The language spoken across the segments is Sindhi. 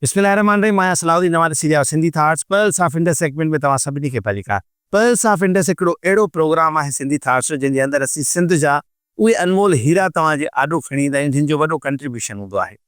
بسم الله الرحمٰن الرحيم مان آهيان صلاح الدين اوهان ڏسي رهيا آهيو Sindhi thoughts pearls of Indus segment ۾ توهان سڀني کي ڀليڪار. پرلس آف انڊس هڪڙو اهڙو پروگرام آهي سنڌي ٿاٽس جو جنهن جي اندر اسين سنڌ جا اهي انمول هيرا توهان جي آڏو کڻي ايندا آهيون جن جو وڏو ڪنٽريبيوشن هوندو آهي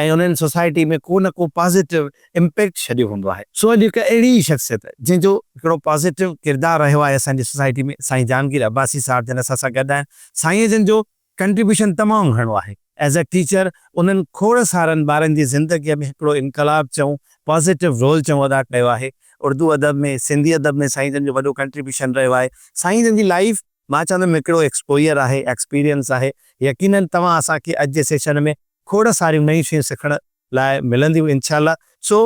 ۽ انهن سوسائٽي ۾ ڪو نه ڪو پازيٽو امپيڪٽ ڇڏيو هوندو آهي. سو اڄ هڪ اهڙي ئي شخصيت جنهن جو هڪڙو پازيٽو ڪردار رهيو آهي اسان جي سوسائٽي ۾ سائين جهانگير عباسي صاحب جن اسان سان گڏ آهن. سائين جن جو ڪنٽريبيوشن تمام گهڻو آهي. ايز اي ٽيچر انهن کوڙ سارن ٻارن جي زندگيء ۾ هڪڙو انقلاب چئون پازيٽو رول چئون ادا ڪيو آهي. اردو ادب ۾ سنڌي ادب ۾ سائين جن جو وڏو ڪنٽريبيوشن رهيو آهي. سائين جن جي لائيف مان چوندم هڪڙو ايڪسپوئير آهي ايڪسپيرينس آهي. يقينن توهان اسان کي اڄ جي سيشن ۾ کوڙ ساريون نيون شيون سکڻ لاء ملنديون انشاء الله. سو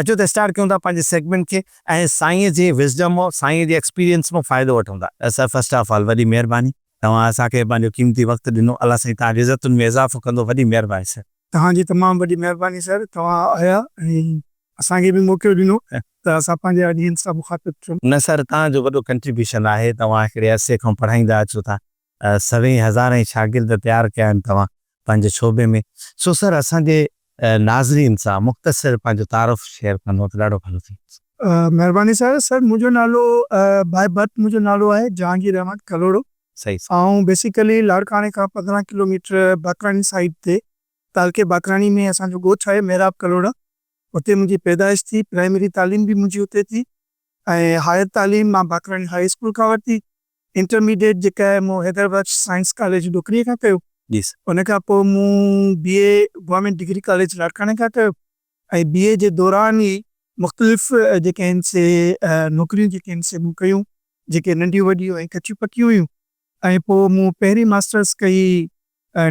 اچو ته اسٽارٽ ڪيون ٿا پنهنجي سيگمينٽ کي ۽ سائين جي وزڊم مان سائين جي ايڪسپيرينس مان فائدو وٺون ٿا. سر فرسٽ آف آل وڏي مهرباني توهان اسان کي پنهنجو قيمتي وقت ڏنو الله سائين توهان جي عزتن ۾ اضافو ڪندو وڏي مهرباني سر. توهان جي تمام وڏي مهرباني سر توهان آيا ۽ اسان کي به موقعو ڏنو ته اسان پنهنجي آڊينس سان مخاطب ٿيون. نه سر توهان جو وڏو ڪنٽريبيوشن آهي توهان هڪڙي عرصي کان پڙهائيندا اچو ٿا سوين هزارين شاگرد تيار ڪيا آهن توهان پنهنجي شعبي ۾ سو سر اسان جي ناظرين سان مختصر پنهنجو تعارف شيئر ڪندو ته ڏاڍو ڀلو ٿيندو. مهرباني سر، سر منهنجو نالو باء برٿ منهنجو نالو آهي جهانگير احمد ڪلهوڙو. صحيح سر. آئون بيسيڪلي لاڙڪاڻي کان 15 ڪلوميٽر باقراڻي سائيڊ تي تعلقي باقراڻي ۾ اسان جو ڳوٺ آهي محراب ڪلهوڙا اتي منهنجي پيدائش ٿي، پرائمري تعليم به منهنجي اتي ٿي ۽ هائر تعليم مان باقراڻي هاء اسڪول کان ورتي. انٽرميڊيٽ جيڪا آهي مون حيدر بخش سائنس ڪاليج ڏوڪريء کان ڪيو. جي سر. ان کان پوء مون بي اي گورنمينٽ ڊگري ڪاليج لاڙڪاڻي کان ڪيو ۽ بي اي جي دوران ئي مختلف جيڪي آهن سي نوڪريون جيڪي آهن سي مون ڪيون جيڪي ننڍيون وڏيون ۽ ڪچيون پڪيون هيون ۽ پوء مون پهرين ماسٽرس ڪئي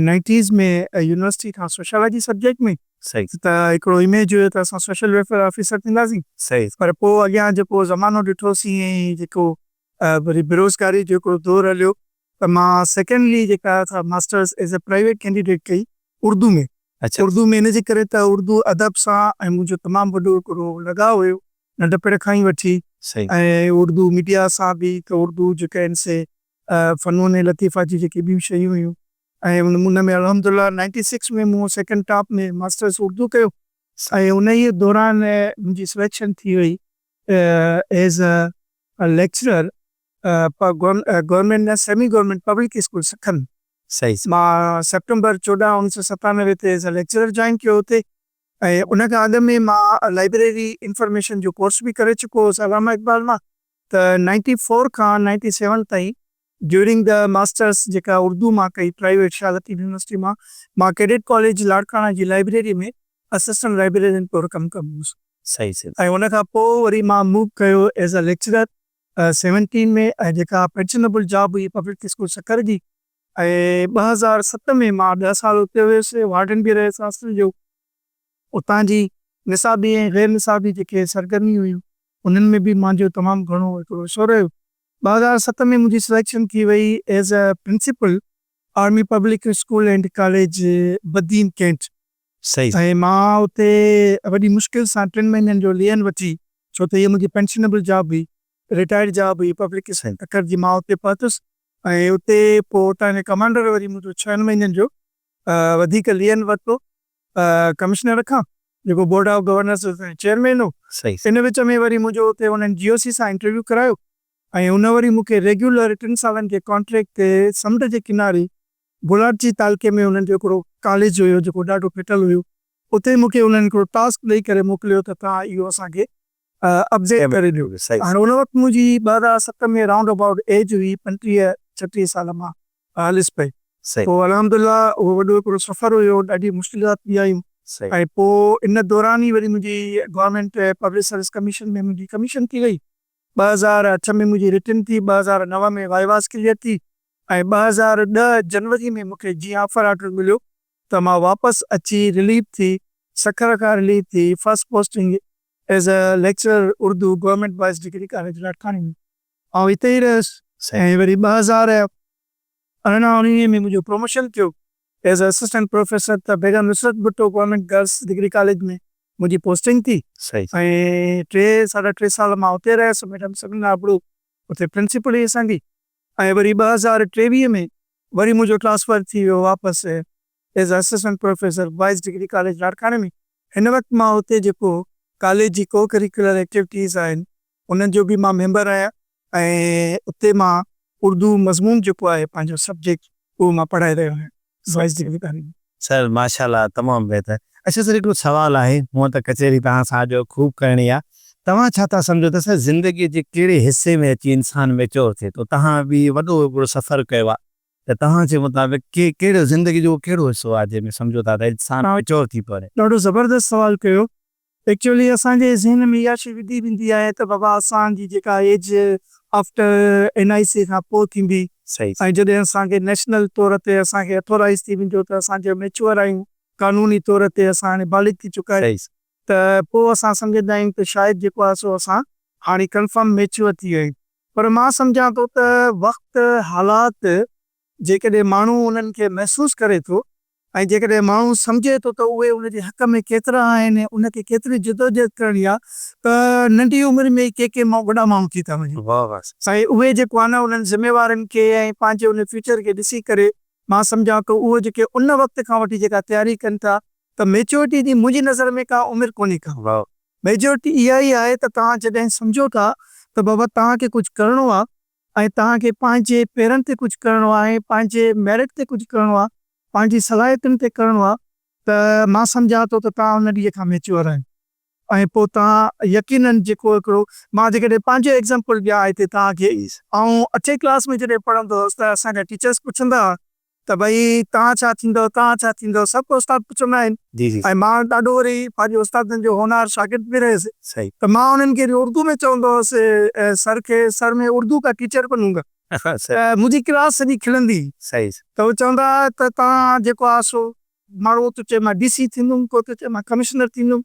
نائنٽيز ۾ يونيورسٽي کان سوشالاجي سبجيڪٽ ۾. صحيح. ته هڪڙو اميج هيو ته اسان سوشل ويلفيئر آفيسر ٿينداسين. صحيح. پر پوء اڳيان جيڪو زمانو ڏٺوسين ۽ جيڪو وري بيروزگاري جو هڪڙو دور هليو ته مان سيڪنڊلي جيڪا سا masters as a private candidate ڪئي اردو ۾. اڇا. اردو ۾ ان جي ڪري ته اردو ادب سان ۽ منهنجو تمام وڏو هڪڙو لڳاء هيو ننڍپڻ کان ئي وٺي صحيح. ۽ اردو ميڊيا سان به ته اردو جيڪا آهن سي فنون لطيفه جون جيڪي ٻيون شيون هيون ۽ ان ۾ الحمدلله نائنٽي سڪس ۾ مون سيڪنڊ ٽاپ ۾ ماسٽرس اردو ڪيو ۽ انهيء دوران منهنجي سليڪشن ٿي وئي ايز ا ليڪچرر گورنمينٽ نه semi government public school Sukkur ۾. صحيح. مان سيپٽمبر 14 1997 تي ايز ا ليڪچرر جوائن ڪيو اتي ۽ ان کان اڳ ۾ مان لائبريري انفارميشن جو ڪورس به ڪري چڪو هوس علامه اقبال مان ته نائنٽي فور کان نائنٽي سيون تائين ڊيورنگ the masters جيڪا اردو مان ڪئي پرائيويٽ شاهه لطيف يونيورسٽي مان، مان ڪيڊٽ ڪاليج لاڙڪاڻا جي لائبريري ۾ اسسٽنٽ لائبريرين طور ڪم ڪندو هوس. صحيح صحيح. ۽ ان کان پوء وري مان موو ڪيو ايز اي ليڪچرر سيونٽين ۾ ۽ جيڪا پينشنبل جاب هئي پبلڪ اسڪول سکر جي ۽ 2007 ۾ مان 10 سال اتي هيس وارڊن به رهيس هاسٽل جو. اتان جي نصابي ۽ غير نصابي جيڪي سرگرميون هيون انهن ۾ به مانجو تمام گهڻو هڪڙو حصو رهيو. 2007 ۾ منهنجي سليڪشن ٿي وئي as a principal army public school and college Badin cantt صحيح. ۽ مان اتي وڏي مشڪل سان ٽن مهينن جو لين وٺي ڇو ته هيء منهنجي پينشنبل جاب هئي رٽائرڊ جاب هئي پبلڪ صحيح. سکر جي مان اتي پهتس ۽ اتي پوء اتان جي ڪمانڊر وري منهنجو ڇهن مهينن جو وڌيڪ لين ورتو ڪمشنر کان جيڪو بورڊ آف گورنرس جو چيئرمين هو. صحيح. ان وچ ۾ وري منهنجو اتي انهن جي او سي سان انٽرويو ڪرايو ۽ ان وري مون کي ريگيولر ٽن سالن جي ڪانٽريڪٽ تي سمنڊ جي ڪناري گولاڙچي تعلقي ۾ انهن جو هڪڙو ڪاليج هيو جيڪو ڏاڍو ڦٽل هيو اتي مون کي انهن هڪڙو ٽاسڪ ڏئي ڪري موڪليو ته توهان اهو اسان کي اپڊيٽ ڪري ڏيو. هاڻي ان وقت منهنجي 2007 ۾ رائونڊ ابائوٽ ايج هئي 35 36 سال مان هليس پئي. پوء الحمدلله اهو وڏو هڪڙو سفر هيو ڏاڍي مشڪلات به آيون ۽ پوء ان دوران ئي وري منهنجي گورنمينٽ پبلڪ سروس ڪميشن ۾ منهنجي ڪميشن ٿي وئي. 2008 ۾ منهنجي رٽن ٿي، 2009 ۾ وائيواس ڪليئر ٿي ۽ 2010 جنوري ۾ مون کي جيئن آفر آرڊر مليو ته مان واپس اچي رليف ٿي سکر کان رليف ٿي first posting as a lecturer Urdu government boys degree college لاڙڪاڻي ۾ آئون اتي ئي رهيس ۽ وري 2018 19 ۾ منهنجو پروموشن ٿيو ايز اي اسسٽنٽ پروفيسر ته Begum Nusrat Bhutto government girls degree college ۾ منهنجي پوسٽنگ ٿي ۽ ٽي ساڍا ٽي سال مان اتي رهيس ميڊم سبرينا ابڙو اتي پرنسپل هئي اسان جي ۽ وري 2023 ۾ وري منهنجو ٽرانسفر ٿي ويو واپس as assistant professor boys degree college لاڙڪاڻي ۾ هن وقت مان اتي جيڪو ڪاليج جي ڪو ڪريڪيولر ايڪٽيوٽيز آهن انهن جو به مان ميمبر آهيان ۽ اتي مان اردو مضمون جيڪو آهي پنهنجو سبجيڪٽ اهو مان پڙهائي رهيو آهيان وائيس ڊگري تائين. سر ماشاءالله تمام بهتر. اڇا سر هڪڙو سوال آهي هونئن ته ڪچهري توهان سان اڄ خوب ڪرڻي آهي توهان ڇا ٿا سمجهو ته سر زندگي جي ڪهڙي حصي ۾ اچي انسان ميچور ٿئي ٿو توهان به وڏو هڪڙو سفر ڪيو آهي ته توهان جي مطابق ڪي ڪهڙو زندگي جو ڪهڙو حصو آهي جنهن ۾ سمجهو ٿا ته انسان ميچور ٿي پوي. ڏاڍو زبردست سوال ڪيو. ايڪچوئلي اسان جي ذهن ۾ اها شي وڌي ويندي آهي ته بابا اسان جي جيڪا age after N I سي کان پوء ٿيندي ۽ جڏهن اسان کي نيشنل طور تي اسان کي اٿورائيز ٿي ويندو ته اسان جو ميچوئر آهيون قانوني طور تي اسان هاڻي بالغ ٿي چڪا آهيون ته پوء اسان سمجهندا آهيون ته شايد جيڪو آهي سو اسان هاڻي ڪنفرم ميچوئر ٿي ويا آهيون پر مان سمجهان ٿو ته وقت، حالات جيڪڏهن ماڻهو انهن کي محسوس ڪري ٿو ۽ جيڪڏهن ماڻهو سمجهي ٿو ته اهي ان جي حق ۾ ڪيترا آهن ۽ ان کي ڪيتري جدوجهد ڪرڻي آهي ته ننڍي عمر ۾ ئي ڪي ڪي وڏا ماڻهو ٿي ٿا وڃن. ۽ اهي جيڪو آهي نه انهن ذميوارين کي ۽ پنهنجي ان فيوچر کي ڏسي ڪري مان سمجهان ٿو اهو جيڪي ان وقت کان وٺي جيڪا تياري ڪن ٿا ته ميچورٽي جي منهنجي نظر ۾ ڪا عمر ڪونهي ڪا. ميجورٽي اها ئي آهي ته توهان جڏهن سمجهو ٿا ته بابا توهان کي ڪجهه ڪرڻو آهي ۽ توهان کي پنهنجي پيرن تي ڪجهه ڪرڻو آهي، پنهنجي ميرٽ تي ڪجهه ڪرڻو آهي، پنهنجي صلاحيتن تي ڪرڻو آهي ته مان سمجهان ٿو ته توهان ان ڏينهن کان ميچوئر آهيو ۽ پوء توهان يقينن جيڪو هڪڙو مان جيڪڏهن پنهنجو ايگزامپل ڏيان هتي توهان کي آئون اٺين ڪلاس ۾ جڏهن پڙهندو هوس ته اسان جا ٽيچرس پڇندا هئا ته ڀئي توهان ڇا ٿيندؤ، توهان ڇا ٿيندؤ، سڀ استاد پڇندا آهن ۽ مان ڏاڍو وري پنهنجي استادن جو هونهار شاگرد به رهيس ته مان انهن کي وري اردو ۾ چوندو هوس سر کي سر مين اردو ڪا ٽيچر بنون گا ته منهنجي ڪلاس سڄي کلندي هئي ته هو چوندا هئا ته توهان جيڪو آهي سو ماڻهو ٿو چئي مان ڊي سي ٿيندم ڪو ٿو چئي مان ڪمشنر ٿيندم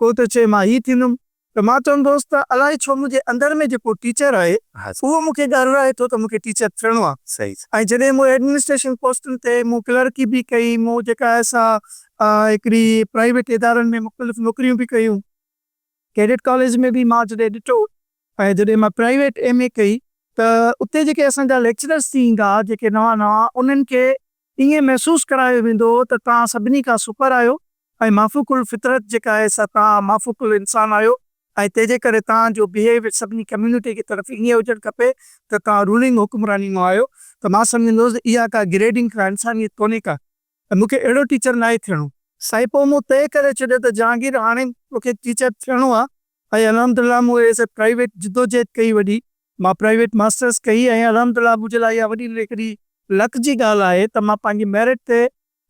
ڪو ٿو چئي مان هي ٿيندم ته مان چوندو هوس ته الائي ڇو منهنجي اندر ۾ جيڪو ٽيچر آهي اهو مون کي ڳالهرائي ٿو ته مون کي ٽيچر ٿيڻو آهي ۽ جڏهن مون ايڊمنسٽريشن پوسٽن تي مون ڪلرڪي به ڪئي مون جيڪا آهي سا هڪڙي پرائيويٽ ادارن ۾ مختلف نوڪريون به ڪيون ڪيڊٽ ڪاليج ۾ به مان جڏهن ڏٺو ۽ جڏهن مان پرائيويٽ ايم اي ڪئي ته اتي جيڪي اسان جا ليڪچررس ٿي ايندا ها جيڪي نوان نوان انهن کي ائين محسوس ڪرايو ويندو هو ته توهان سڀني کان سپر آهيو ۽ مافوق الفطرت جيڪا آهي سا توهان مافوق الانسان آهيو ۽ تنهن جي ڪري توهان جو بيهيويئر سڀني ڪميونٽي جي طرف ائين هجڻ کپي ته توهان رولنگ حڪمراني مان آهيو ته مان سمجهندو هوس ته اها ڪا گريڊنگ ڪا انسانيت ڪونهي ڪا ۽ مون کي اهڙو ٽيچر ناهي ٿيڻو. سائين پوء مون طئي ڪري ڇڏيو ته جهانگير هاڻي مون کي ٽيچر ٿيڻو آهي ۽ الحمدلله مون ايز اي پرائيويٽ جدوجهد ڪئي وڏي مان پرائيويٽ ماسٽرس ڪئي ۽ الحمدلله منهنجي لاء اها وڏي هڪڙي لڪ جي ڳالهه آهي ته مان پنهنجي ميرٽ تي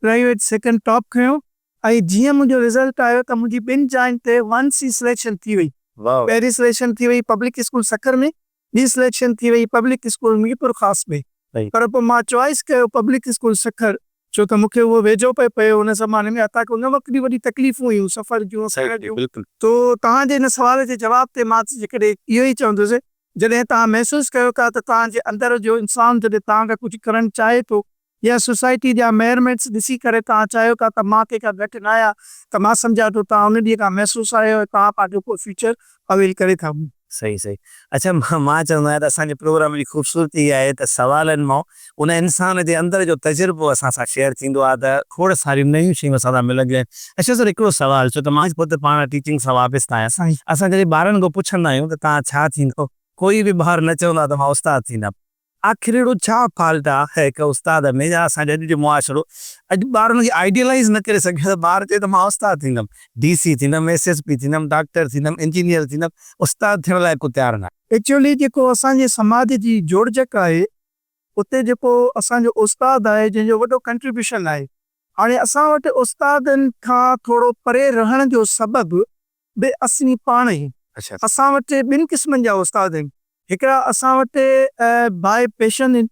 پرائيويٽ سيڪنڊ ٽاپ کنيو ۽ جيئن منهنجو رزلٽ آيو ته منهنجي ٻن جاين تي ون سي سليڪشن ٿي وئي پهرين سليڪشن ٿي وئي پبلڪ اسڪول سکر ۾ ٻي سليڪشن ٿي وئي پبلڪ اسڪول ميرپورخاص ۾ پر پوء مان چوائس ڪيو پبلڪ اسڪول سکر ڇو ته مون کي اهو ويجهو پئي پيو ان زماني ۾ حتيٰ ڪه ان وقت به وڏي تڪليفون هيون سفر جون کائڻ جون تو توهان جي ان سوال جي جواب تي مان جيڪڏهن اهو ئي چوندس جڏهن توهان محسوس ڪيو ٿا ته توهان جي اندر جو انسان جڏهن توهان کان ڪجهه ڪرڻ چاهي ٿو يا سوسائٽي جا ميئرمينٽس ڏسي ڪري توهان چاهيو ٿا ته مان ڪنهن کان گهٽ نه آهيان ته مان سمجهان ٿو توهان ان ڏينهن کان محسوس آهيو ۽ توهان پنهنجو ڪو فيوچر اويل ڪري ٿا وڃو. صحيح صحيح اڇا مان چوندو آهيان ته اسان جي پروگرام جي خوبصورتي اها آهي ته سوالن مان ان انسان جي اندر جو تجربو اسان سان شيئر ٿيندو آهي ته کوڙ ساريون نيون شيون اسان سان ملنديون آهن اڇا سر هڪڙو سوال ڇو ته مان خود پاڻ ٽيچنگ سان وابسته آهيان اسان جڏهن ٻارن کان پڇندا آهيون ته توهان ڇا ٿيندو ڪوئي به ٻار نه چوندو آهي ته مان استاد ٿيندم آخر اهڙو ڇا فالٽ آ هڪ استاد ۾ يا اسان جو اڄ جو معاشرو اڄ ٻارن کي آئيڊيلائيز نه ڪري سگهيو ته ٻار چئي ته مان استاد ٿيندم، ڊي سي ٿيندم، ايس ايس پي ٿيندم، ڊاڪٽر ٿيندم، انجنيئر ٿيندم، استاد ٿيڻ لاء ڪو تيار ناهي. ايڪچوئلي جيڪو اسان جي سماج جي جوڙجڪ آهي اتي جيڪو اسان جو استاد آهي جنهن جو وڏو ڪنٽريبيوشن آهي هاڻي اسان وٽ استادن کان ٿورو پري رهڻ جو سبب به اسين پاڻ ئي. اسان وٽ ٻن قسمن جا استاد آهن. هڪڙا اسان وٽ باء پيشن آهن.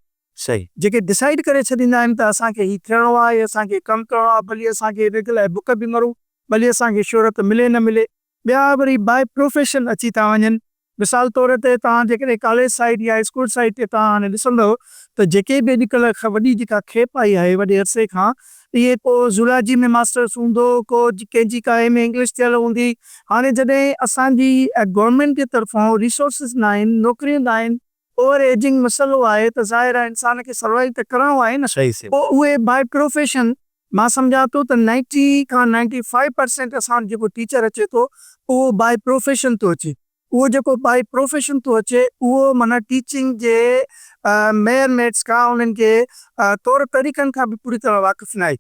جيڪي ڊسائيڊ ڪري ڇڏيندا آهن ته اسان کي هي ٿيڻو آهي، اسان کي ڪم ڪرڻو آهي، ڀلي اسان کي ان لاء بک به مرون، ڀلي اسان کي شهرت ملي نه ملي. ٻيا وري باء پروفيشن اچي ٿا وڃن. مثال طور تي توهان جيڪڏهن ڪاليج سائيڊ يا اسڪول سائيڊ تي توهان هاڻي ڏسندؤ ته جيڪي به اڄڪلهه وڏي جيڪا کيپ آئي آهي وڏي عرصي کان اهي ڪو زولاجي ۾ ماسٽرس هوندو ڪو ڪنهن جي ڪا ايم اي انگلش ٿيل هوندي هاڻي جڏهن اسان جي گورنمينٽ جي طرفان ريسورسز ناهن نوڪريون ناهن اوور ايجنگ مسئلو آهي ته ظاهر آهي انسان کي سروائيو ته ڪرڻو آهي نه پوء اهي باء پروفيشن. مان سمجهان ٿو ته نائنٽي کان نائنٽي فائيو پرسينٽ اسان وٽ جيڪو ٽيچر اچي ٿو اهو باء پروفيشن ٿو اچي. اهو جيڪو باء پروفيشن ٿو اچي اهو معنيٰ ٽيچنگ جي ميئر ميٽس کان انهن جي طور طريقن کان به پوري طرح واقف ناهي.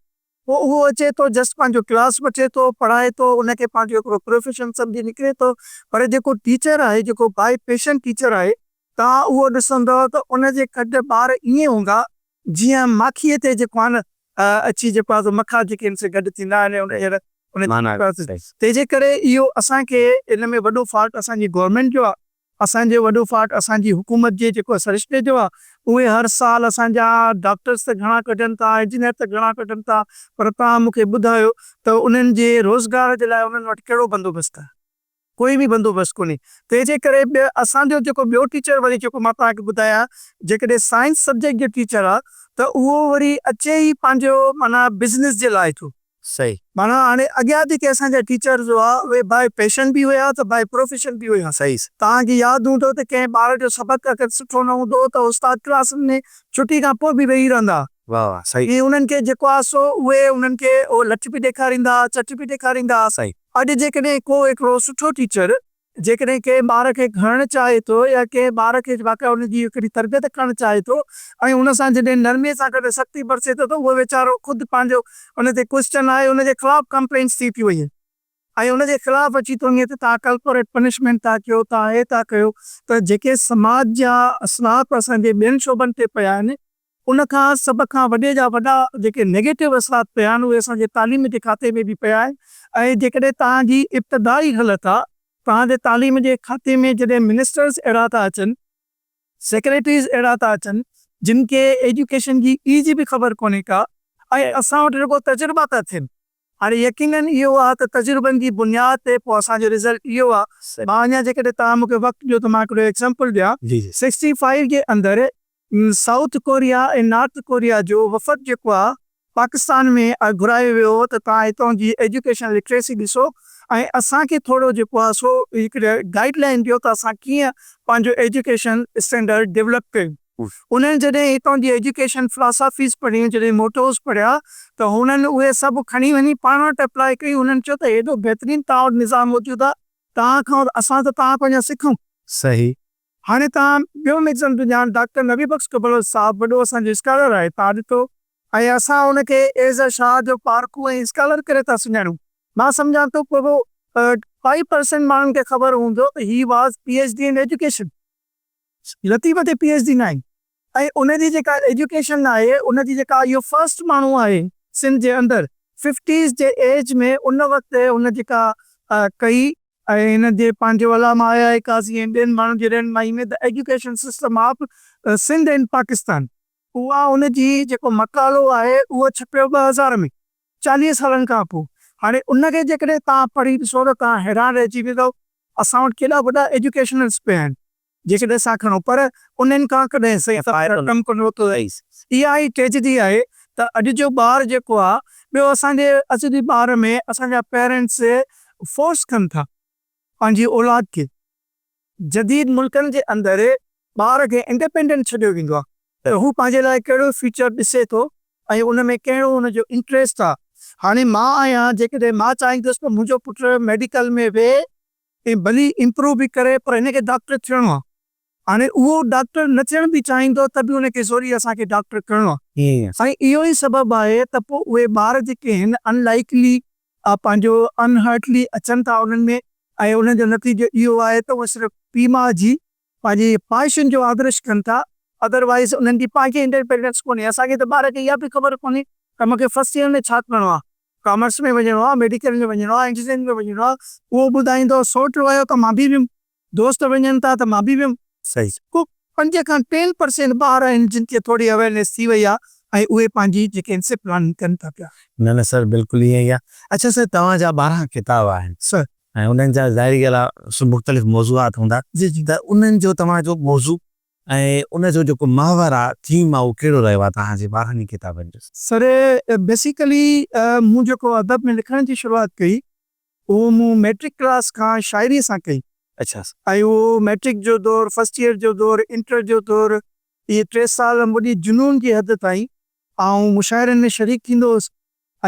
پوء اهو اچي ٿو جسٽ پنهنجو ڪلاس وٺي ٿو پڙهائي ٿو ان کي پنهنجو هڪڙو پروفيشن سمجهي نڪري ٿو پر جيڪو ٽيچر آهي جيڪو باء پيشن ٽيچر آهي توهان اهو ڏسندؤ ته ان جي ڪڍ ٻار ائين هوندا جيئن ماکيء تي جيڪو آهي نه اچي جيڪو آهي سو مکا جيڪي ان سان گڏ ٿيندا آهن ۽ ان تنهن جي ڪري اهو اسان کي ان ۾ وڏو فالٽ اسان جي گورنمينٽ جو آهي اسان جو وڏو فالٽ اسان جي حڪومت جي جيڪو سرشتي جو آهي اهي هر سال اسان جا ڊاڪٽرس ته گهڻا ڪڍن ٿا انجنيئر ته گهڻا ڪڍن ٿا پر توهان مون کي ٻڌايو ته انهن جي روزگار جي لاء انهن وٽ ڪهڙو بندوبست آهي ڪوئي به بندوبست ڪونهي تنهن جي ڪري به اسان جو جيڪو ٻيو ٽيچر وري جيڪو مان توهان کي ٻڌايان جيڪڏهن سائنس سبجيڪٽ جو ٽيچر آهي ته اهو وري اچي ئي پنهنجو معنيٰ بزنس جي لاء ٿو. صحيح. معنيٰ هاڻي اڳيان جيڪي اسان جا ٽيچرز هئا اهي باء پيشن به هيا ته باء پروفيشن به هيا. صحيح. توهان کي ياد هوندو ته ڪنهن ٻار جو سبق اگر سٺو نه هوندو هو ته استاد ڪلاسن ۾ ڇٽي کان پوء به ويهي رهندا ها. واه واه صحيح. ۽ انهن کي جيڪو آهي سو اهي انهن کي اهو لٺ به ڏيکاريندا ها چٺ به ڏيکاريندا ها. صحيح. اڄ جيڪڏهن ڪو هڪڙو سٺو ٽيچر جيڪڏهن ڪنهن ٻار کي گهڙڻ چاهي ٿو يا ڪنهن ٻار کي واقعي ان جي هڪڙي تربيت ڪرڻ چاهي ٿو ۽ ان سان جڏهن نرمي سان گڏ سختي برسي ٿو ته اهو ويچارو خود پنهنجو ان تي ڪوئسچن آهي ان جي خلاف ڪمپلينٽس ٿي ٿي وڃي ۽ ان جي خلاف اچي ٿو وڃي ته توهان ڪلپوريٽ پنشمينٽ ٿا ڪيو توهان هي ٿا ڪيو ته جيڪي سماج جا اثرات اسان جي ٻين شعبن تي پيا آهن ان کان سڀ کان وڏي جا وڏا جيڪي نيگيٽو اثرات پيا آهن اهي اسان جي تعليم جي کاتي ۾ به پيا آهن ۽ جيڪڏهن توهان جي ابتدا ئي غلط آ توهان جي تعليم جي کاتي ۾ جڏهن منسٽرز اهڙا ٿا اچن سيڪريٽريز اهڙا ٿا اچن جن کي ايجوڪيشن جي اي جي به خبر ڪونهي ڪا ۽ اسان وٽ رڳو تجربا ٿا ٿين هاڻي يقينن اهو آ ته تجربن جي بنياد تي پوء اسان جو رزلٽ اهو آ. مان اڃا جيڪڏهن توهان مون کي وقت ڏيو ته مان هڪڙو ايگزامپل ڏيان. سڪسٽي فائيو جي اندر سائوٿ ڪوريا ۽ نارٿ ڪوريا جو وفد جيڪو آ پاڪستان ۾ گهرايو ويو هو ته توهان هتان جي ايجوڪيشن لٽريسي ڏسو ۽ اسان کي ٿورو جيڪو آ سو هڪڙي گائيڊ لائين ڏيو ته اسان ڪيئن پنهنجو ايجوڪيشن اسٽينڊرڊ ڊولپ ڪيون. انهن جڏهن هتان جي ايجوڪيشن فلاسافيز پڙهيون، جڏهن موٽوز پڙهيا ته هنن اهي سڀ کڻي وڃي پاڻ وٽ اپلاء ڪيون. هنن چيو ته هيڏو بهترين توهان وٽ نظام موجود آهي، توهان کان اسان ته توهان کان اڃا سکون. صحيح. هاڻي توهان ٻيو ايگزامپل ڏيان، ڊاڪٽر نبي بخش بلوچ صاحب وڏو اسان جو اسڪالر آهي، توهان ڏٺو ۽ اسان ان کي ايز اي شاهه جو پارکو ۽ اسڪالر ڪري ٿا سڃاڻون. مان سمجهان ٿو پورو فائيو پرسينٽ ماڻهن کي خبر هوندو ته he was P H D in education. Latif تي پي ايڇ ڊي ناهي ۽ ان جي جيڪا ايجوڪيشن آهي ان جي جيڪا اهو فرسٽ ماڻهو آهي سنڌ جي اندر ففٽيز جي ايج ۾ ان وقت هن جيڪا ڪئي ۽ هن جي پنهنجو علامه آء آء قاضي ۽ ٻين ماڻهن جي رهنمائي ۾ the education system of Sindh and Pakistan اها ان جي جيڪو مقالو آهي اهو ڇپيو 2000 ۾ 40 سالن کان پوء هاڻي ان کي جيڪڏهن توهان پڙهي ڏسو ته توهان حيران رهجي ويندؤ اسان وٽ ڪيڏا وڏا ايجوڪيشنلسٽ پيا آهن جيڪڏهن اسان کڻون پر انهن کان ڪڏهن صحيح ڪم ڪونه ورتو ويو. اها ئي ٽريجڊي آهي ته اڄ جو ٻار جيڪو آهي ٻيو اسان جي اڄ جي ٻار ۾ اسان جا پيرنٽس فورس ڪن ٿا پنهنجي اولاد کي جديد ملڪن جي اندر ٻار کي انڊيپينڊنٽ ڇڏيو ويندو آهي ته هو پنهنجي لاء ڪهڙو فيوچر ڏسي ٿو ۽ ان ۾ ڪهڙو ان جو انٽريسٽ آهي. هاڻي مان آهيان جيڪڏهن مان چاهيندس ته منهنجو پٽ ميڊيڪل ۾ ويهي ۽ ڀلي امپروو به ڪري پر هن کي ڊاڪٽر ٿيڻو آهي. هاڻي اهو ڊاڪٽر نه ٿيڻ به چاهيندو ته به ان کي زوري اسان کي ڊاڪٽر ڪرڻو آهي. سائين اهو ئي سبب آهي ته پوء اهي ٻار جيڪي آهن ان لائيڪلي پنهنجو ان هرٽلي اچن ٿا انهن ۾ ۽ انهن جو نتيجو اهو آهي ته اهي صرف پيء ماء جي پنهنجي خواهشن جو آدرش ڪن ٿا ادر وائيز انهن جي پنهنجي انڊيپينڊنس ڪونهي اسان کي ته ٻار کي اها به خبر ڪونهي ته مون کي فرسٽ ايئر ۾ ڇا ڪرڻو آهي ڪامرس ۾ وڃڻو آهي ميڊيڪل ۾ وڃڻو آهي انجنيئرنگ ۾ وڃڻو آهي اهو ٻڌائيندو سوٽ ويو ته مان به ويم دوست وڃن ٿا ته مان به ويم. صحيح. ڪو پنج کان ٽين پرسينٽ ٻار آهن جن کي ٿوري اويرنيس ٿي وئي آهي ۽ اهي پنهنجي جيڪي آهن سي پلاننگ ڪن ٿا پيا. نه نه سر بلڪل ائين ئي آهي. اڇا سر توهان جا 12 ڪتاب آهن. سر. ۽ انهن جا ظاهري ڳالهه آهي مختلف موضوعات هوندا. جي جي. ته انهن جو توهان جو موضوع ۽ ان جو جيڪو محور آهي ٿيم آهي اهو ڪهڙو رهيو آهي توهان جي 12 ئي ڪتابن جو؟ سر بيسيڪلي مون جيڪو ادب ۾ لکڻ جي شروعات ڪئي اهو مون مئٽرڪ ڪلاس کان شاعريء سان ڪئي. اڇا. ۽ اهو مئٽرڪ جو دور، فرسٽ ايئر جو دور، انٽر جو دور، اهي ٽي سال وڏي جنون جي حد تائين آئون مشاعرن ۾ شريڪ ٿيندو هوس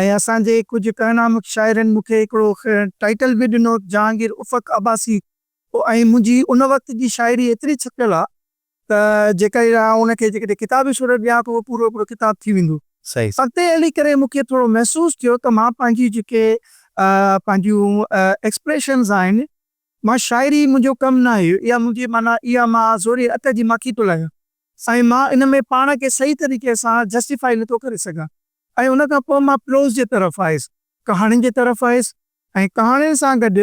۽ اسان جي ڪجهه ڪهنامڪ شاعرن مون کي هڪڙو ٽائيٽل به ڏنو جهانگير افق عباسي ۽ منهنجي ان وقت جي شاعري ايتري ڇپيل آ ته جيڪڏهن آئون ان کي جيڪڏهن ڪتابي صورت ڏيان ته اهو پورو پورو ڪتاب ٿي ويندو. صحيح. اڳتي هلي ڪري مون کي ٿورو محسوس ٿيو ته مان پنهنجي جيڪي پنهنجيون ايڪسپريشنز آهن، مان شاعري منهنجو ڪم ناهي، اها منهنجي معنيٰ اها مان زوريء اٽ جي ماکي ٿو لاهيان ۽ مان ان ۾ پاڻ کي صحيح طريقي سان جسٽيفائي نٿو ڪري سگهان ۽ ان کان پوء مان پروز جي طرف آيس، ڪهاڻين جي طرف آيس ۽ ڪهاڻين سان گڏ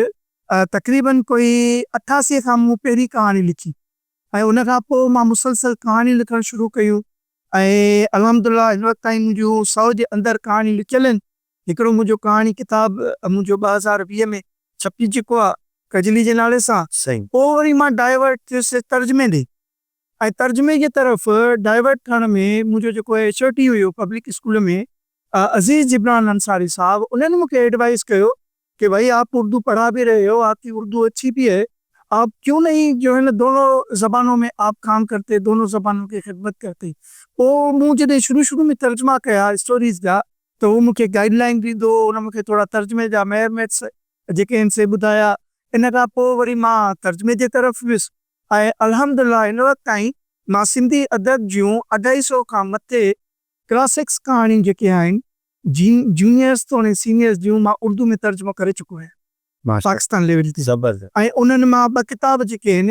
تقريبن ڪوئي 88 کان مون پهرين ڪهاڻي لکي. ۽ ان کان پوء مان مسلسل ڪهاڻيون لکڻ شروع ڪيون ۽ الحمدلله هن وقت تائين منهنجون سئو جي اندر ڪهاڻيون لکيل آهن. هڪڙو منهنجو ڪهاڻي ڪتاب منهنجو 2020 ۾ ڇپجي چڪو آهي ڪجلي جي نالي سان. صحيح. پوء وري مان ڊائيورٽ ٿيس ترجمي ڏي ۽ ترجمي جي طرف ڊائيورٽ ٿيڻ ۾ منهنجو جيڪو ايڇ او ڊي هيو پبلڪ اسڪول ۾ عزيز جبران انصاري صاحب انهن مون کي ايڊوائيز ڪيو ڪي ڀائي آپ اردو پڙها ڀي رهي هو آپ ڪي اردو اڇي ڀي هي آپ ڪيون نهين جو هي نه دونو زبانون ۾ آپ ڪام ڪرتي دونو زبانون ڪي خدمت ڪرتي پوء مون جڏهن شروع شروع ۾ ترجما ڪيا اسٽوريز جا ته هو مون کي گائيڊ لائين ڏيندو هو ان مون کي ٿورا ترجمي جا ميئرميٽس جيڪي آهن سي ٻڌايا ان کان پوء وري مان ترجمي جي طرف ويس ۽ الحمدلله هن وقت تائين مان سنڌي ادب جون اڍائي سئو کان مٿي ڪلاسڪس ڪهاڻيون جيڪي آهن جونيئرز توڻي سينيئرز جون مان اردو ۾ ترجمو ڪري چڪو آهيان پاڪستان ليول تي زبردست ۽ انهن مان ٻه ڪتاب جيڪي آهن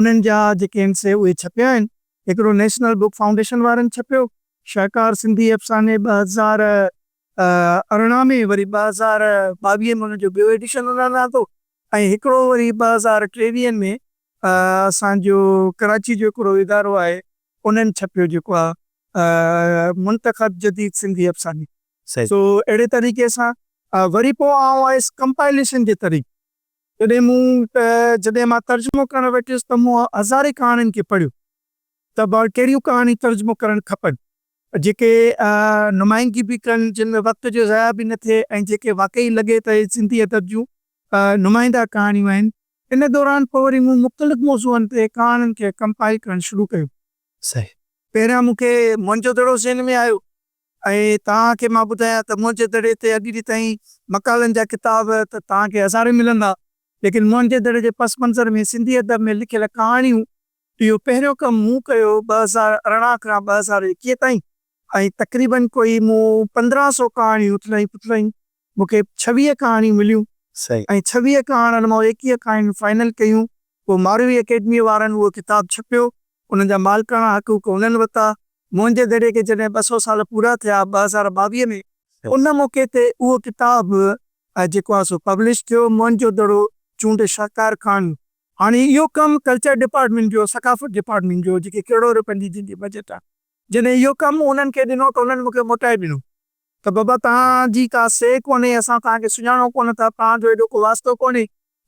انهن جا جيڪي آهن سي اهي ڇپيا آهن هڪڙو نيشنل بڪ فائونڊيشن وارن ڇپيو شاهڪار سنڌي افساني 2018 ۾ وري 2022 ۾ ان جو ٻيو ايڊيشن انهن آندو ۽ هڪڙو وري 2023 ۾ اسان جو ڪراچي جو هڪڙو ادارو آهي انهن ڇپيو جيڪو آهي منتخب جديد سنڌي افساني سو اهڙي طريقي سان وري پوء آئون آيس ڪمپائليشن جي طريقي جڏهن مون جڏهن مان ترجمو ڪرڻ ويٺس ته مون هزارين ڪهاڻين کي پڙهيو ته ڪهڙيون ڪهاڻيون ترجمو ڪرڻ کپن جيڪي نمائندگي به ڪن، جن ۾ وقت جو ضايع به نه ٿئي ۽ جيڪي واقعي لڳي ته اهي سنڌي ادب جون نمائنده ڪهاڻيون آهن. ان دوران پوء وري مون مختلف موضوعن تي ڪهاڻين کي ڪمپائل ڪرڻ شروع ڪيو. صحيح. پهريان مون کي موهن جو دڙو ذهن ۾ آيو ۽ توهان کي مان ٻڌايان ته موهن جي دڙي تي اڄ ڏينهن تائين مقالن جا ڪتاب ته توهان کي هزارين ملندا، ليڪن موهن جي دڙي جي پس منظر ۾ سنڌي ادب ۾ لکيل ڪهاڻيون اهو پهريون ڪم مون ڪيو 2018 کان 2021 تائين ۽ تقريبن ڪوئي مون 15 سو ڪهاڻيون اٿلايون پٿلايون مون کي 26 ڪهاڻيون مليون صحيح. ۽ 26 ڪهاڻين مان 21 ڪهاڻيون فائنل ڪيون پوء ماروي اڪيڊميء وارن اهو ڪتاب ڇپيو انهن جا مالڪاڻا حقوق انهن ورتا منهن جي دڙي کي جڏهن 200 سال پورا ٿيا 2022 ۾ ان موقعي تي اهو ڪتاب جيڪو آهي سو پبلش ٿيو موهن جو دڙو چونڊ شاهڪار ڪهاڻيون هاڻي اهو ڪم ڪلچر ڊپارٽمينٽ جو، ثقافت ڊپارٽمينٽ جو، جيڪي ڪروڙين روپين جي جن جي بجيٽ آهي، جڏهن اهو ڪم انهن کي ڏنو ته انهن مون کي موٽائي ڏنو ته بابا توهان جي ڪا سي ڪونهي، اسان توهان کي سڃاڻون ڪونه ٿا، توهان جو ايڏو ڪو واسطو ڪونهي،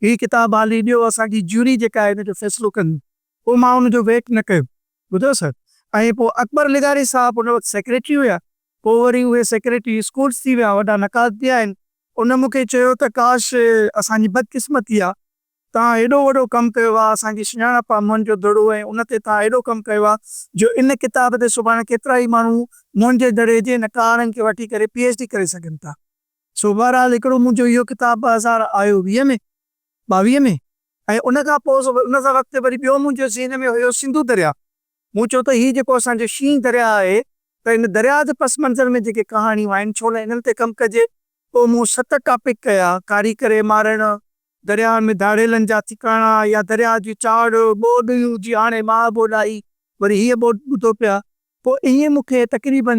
هي ڪتاب حالي ڏيو، اسان جي جيوري جيڪا آهي ان جو فيصلو ڪندي. پوء مان ان جو ويٽ نه ڪيو. ٻڌو سر. ۽ پوء اڪبر لغاري صاحب ان وقت سيڪريٽري هيا، پوء وري اهي سيڪريٽري اسڪولس ٿي ويا، وڏا نقاد به آهن، ان مون کي چيو ته ڪاش اسان جي بدقسمتي آ توهان ايڏو وڏو ڪم ڪيو آ، اسان جي سڃاڻپ آ موهن جو دڙو ۽ ان تي توهان ايڏو ڪم ڪيو آ جو ان ڪتاب تي سڀاڻي ڪيترائي ماڻهو موهن جي دڙي جي ان ڪهاڻين کي وٺي ڪري پي ايڇ ڊي ڪري سگهن ٿا. سو بهرحال هڪڙو منهنجو اهو ڪتاب 2000 آيو ويهه ۾ ٻاويهه ۾ ۽ ان کان پوء ان سان وقت وري ٻيو منهنجو ذهن ۾ هيو سنڌو درياء. مون چيو ته هي جيڪو اسان جو شينهن درياء آهي ته ان درياء جي پس منظر ۾ جيڪي ڪهاڻيون آهن ڇو نه انهن تي ڪم ڪجي. پوء مون ست ٽاپڪ ڪيا، ڪاري ڪري مارڻ، درياهن ۾ ڌاڙيلن جا ٺڪاڻا يا درياء جي چاڙهه، ٻوڏ جي هاڻي مها ٻوڏ آئي، وري هيء ٻوڏ ٻڌو پيا. پوء ائين مون کي تقريباً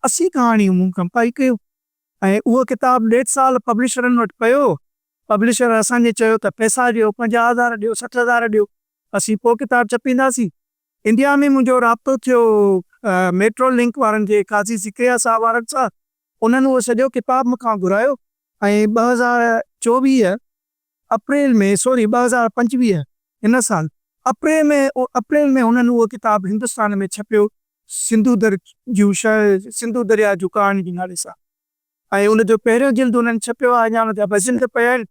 80 ڪهاڻيون مون ڪمپائل ڪيون ۽ اهو ڪتاب ڏيڍ سال پبلشرن وٽ پيو. پبلشر اسان کي چيو ته پئسا ڏيو، 50 هزار ڏيو، 60 هزار ڏيو، اسين پوء ڪتاب ڇپينداسين. انڊيا ۾ منهنجو رابطو ٿيو ميٽرو لنڪ وارن جي قاضي ذڪريا صاحب وارن سان، انهن اهو سڄو ڪتاب مون کان گهرايو ۽ 2024 اپريل ۾ سوري 2025 هن سال اپريل ۾ اپريل ۾ انهن اهو ڪتاب هندستان ۾ ڇپيو سنڌو در جون سنڌو درياء جون ڪهاڻيون جي نالي سان. ۽ ان جو پهريون جلد انهن ڇپيو آهي، اڃا ان جا ٻه جلد پيا آهن.